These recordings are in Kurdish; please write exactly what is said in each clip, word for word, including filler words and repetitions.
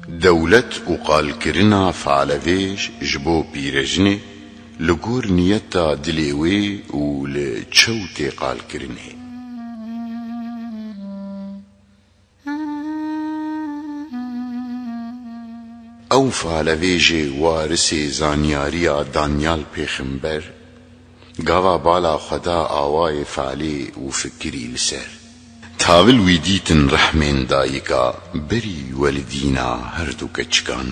Dewlet û qalkirina falevêj ji bo pîrejinê li gor niyeta dilê wê û li çew tê qalkirinê. Ew falevêjê warisê zanyariya Danyal pêxember, gava bala xwe da awayê falê û fikirî li ser. Tavil wî dîtin rehmên dayika berî we li dîna her du keçikan.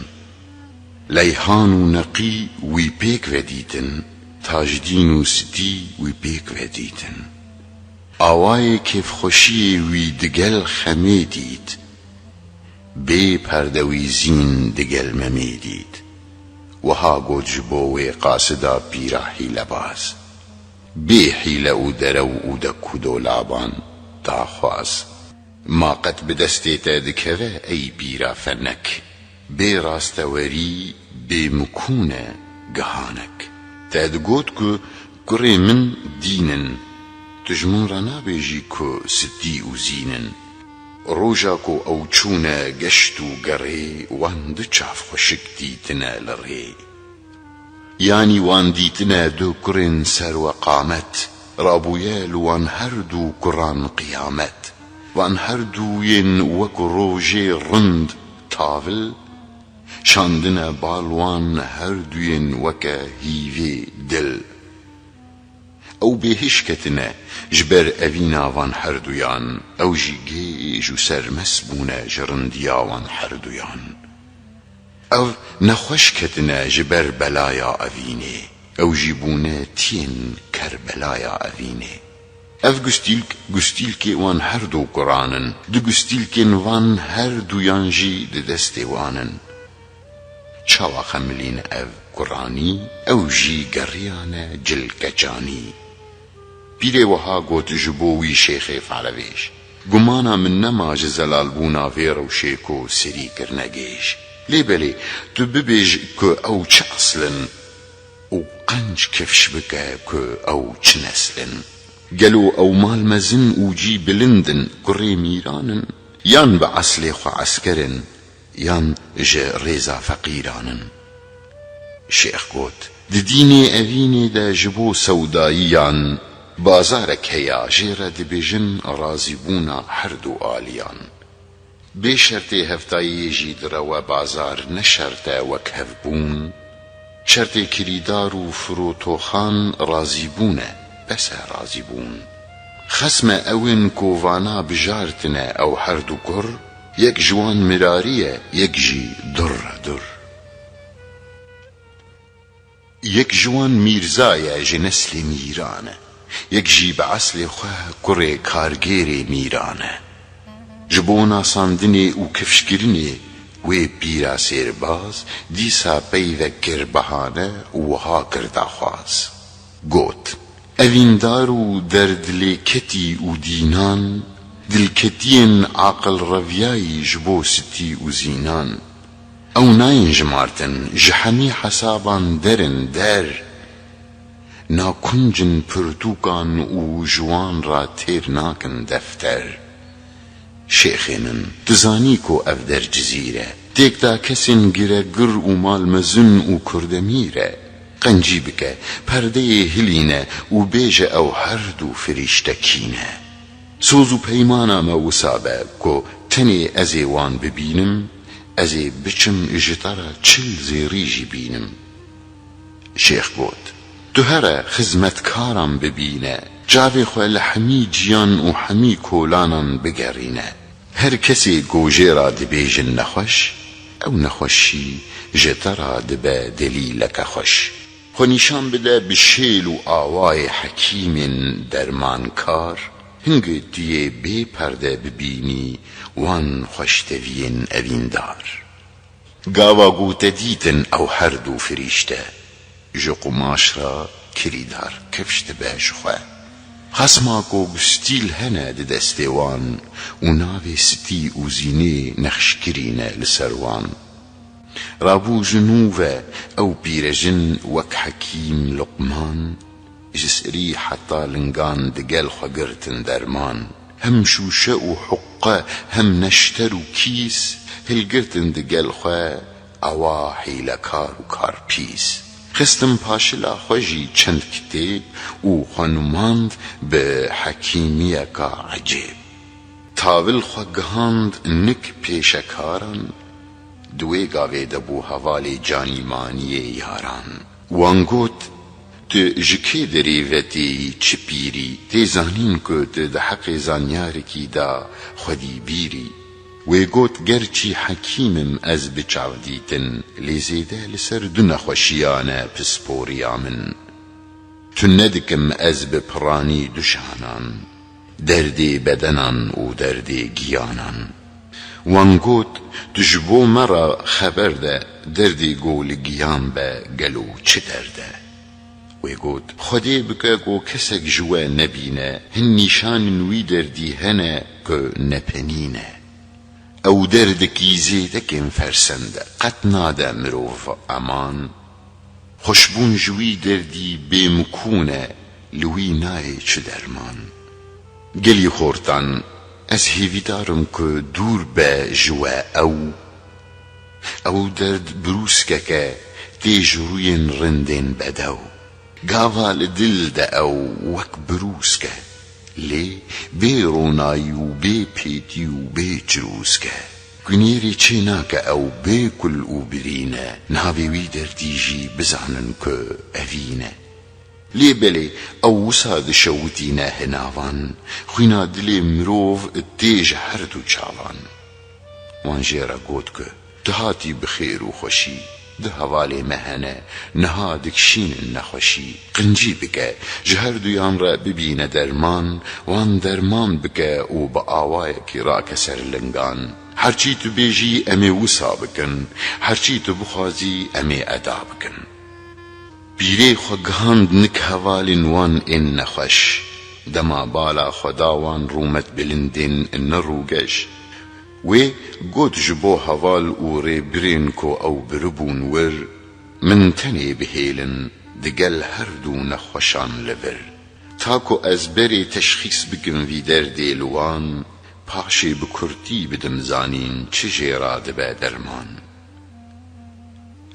Leyhan û neqî wî pêk ve dîtin, tajdîn û sitî wî pêk ve dîtin. Awayê kêfxweşiyê wî digel xemê dît. Bê perde wî zîn digel Memê dît. Wiha got ji bo wê qasida pîra hîlebaz: Bê hîle û derew û dek û dolaban daxwaz. Ma qet bi destê te dikeve ey pîra fenek? Bê rastewerî bê mikûne gihanek. Te digot ku kurê min dîn in, tu ji min re nabêjî ku sitî û zîn in. Roja ku ew çûne geşt û gerê, wan du çav xweşik dîtine li rê. Yanî wan dîtine du kurên serweqamet, rabûye li wan her du kuran qiyamet. Van her du yên wek rojê rind tavil, şandine bal wan her du yên weke hîvê dil. Ew bêhiş ketine ji ber evîna van her duyan, ew jî gêj û sermest bûne ji rindiya wan her duyan. Ev nexweş ketine ji ber belaya evînê, ew jî bûne tiyên Kerbelaya evînê. Ev gustîlk, gustîlkê wan her du kuran in, du gustîlkên van her duyan jî di destê wan in. Çawa xemilîne ev kuranî, ew jî geriyane cilkeçanî. Pîrê wiha got ji bo wî şêxê falevêj: Gumana min nema ji zelalbûna vê rewşê ku serî kirine gêj. Lê belê, tu bibêj ku ew çi esil in û qenc kifş bike ku ew çi nesil in. Gelo ew mal mezin û cî bilind in, kurê mîran in, yan bi eslê xwe esker in, yan ji rêza feqîran in? Şêx got: Di dînê evînê de ji bo sewdayiyan bazarek heye, jê re dibêjin razîbûna her du aliyan. Bê şertê hevtayiyê jî direwe bazar, ne şert e wek hevbûn. Şertê kirîdar û firotoxan razîbûn e, bes e razîbûn. Xesm e ew ên ku vana bijartine ew her du kur, yek ji wan mirarî ye, yek jî durre dur. Yek ji wan mîrza ye, ji neslê mîran e, yek jî bi eslê xwe kurê kargêrê mîran e. Ji bo nasandinê û kifşkirinê wê pîra sêrbaz dîsa peyvek kir bahane û wiha kir daxwaz. Got: Evîndar û derdlêketî û dînan, dilketiyên aqilreviyayî ji bo sitî û zînan. Ew nayên jimartin, ji hemî hesaban der in, der. Nakuncin pirtûkan û ji wan re têr nakin defter. Şêxê min, tu zanî ku ev der cizîr e. Têk da kesên giregir û malmezin û kurdemîr e. Qencî bike, perdeyê hilîne û bêje ew her du firîşte kî ne. Soz û peymana me wisa be ku tenê ez ê wan bibînim, ez ê biçim ji te re çil zêrî jî bînim. Şêx got: Tu here xizmetkaran bibîne, çavê xwe li hemî ciyan û hemî kolanan bigerîne. Her kesê ku jê re dibêjin nexweş, ew nexweşî ji te re dibe delîleke xweş. Xwe nîşan bide bi şêl û awayê hekîmên dermankar, hingê tu yê bê perde bibînî wan xweşteviyên evîndar. Gava ku te dîtin ew her du firîşte, ji qumaş re kirîdar kifş dibe ji xwe. Xesma ku gustîl hene di destê wan û navê sitî û zînê nexşkirî ne li ser wan. Rabû ji nû ve ew pîrejin wek Hekîm Luqman, ji serî heta lingan digel xwe girtin derman. Hem şûşe û huqe, hem neşter û kîs, hilgirtin digel xwe, ewa hîlekar û karpîs. Xistim paşila xwe jî çend kitêb û xwe numand bi hekîmiyeka ecêb. Tavil xwe gihand nik pêşekaran, di wê gavê de bû hevalê canîmaniyê yaran. Wan got, "Tu ji kê derê ve têyî, çi pîrî? Tê zanîn ku tu di heqê zanyarekî de xwedî bîrî." Wê got, "Gerçî hekîm im ez bi çavdîtin, lê zêde li ser du nexweşiyane pisporiya min. Tu nedikim ez bi piranî du janan, derdê bedenan û derdê giyanan." Wan got, "Tu ji bo me re xeber de, derdê go li giyan be, gelo çi derd e?" Wê got, "Xwedê bike go kesek ji we nebîne, hin nîşanên wî derdî hene ku nepenîne. Ew derdekî zêde kêm fersend e, qet nade mirov eman. Xweşbûn ji wî derdî bêmikûn e, li wî nayê çi derman." Gelî xortan, ez hêvîdar im ku dûr be ji we ew. Ew derd birûskeke tê ji rûyên rindên bedew. Gava li dil de ew wek birûsk e, lê bê ronayî û bê pêtî û bê çirûsk e. Gunêrê çê nake ew bê kul û birîn e, navê wî derdî jî bizanin ku evîn e. Lê belê ew wisa dişewitîne hinavan, xwîna dilê mirov tê ji her du çavan. Wan jê re got ku, "Tu hatî bi xêr û xweşî, du hevalê me hene, niha dikişînin nexweşî. Qincî bike, ji her duyan re bibîne derman, wan derman bike û bi awayekî rake ser lingan. Herçî tu bêjî em ê wisa bikin, herçî tu bixwazî em ê eda bikin." Pîrê xwe gihand nik hevalên wan ên nexweş. Dema bala xwe da wan rûmet bilindên ne rûgeş. Wê got, "Ji bo heval û rêbirên ku ew biribûn wir, min tenê bihêlin digel her du nexweşan li vir. Ta ku ez berê teşxîs bikim vî derdê li wan, paşê bi kurtî bidim zanîn çi jê re dibe derman."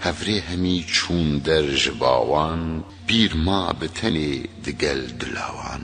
Hevrê hemî çûn der ji bawan, pîr ma bi tenê digel dilawan.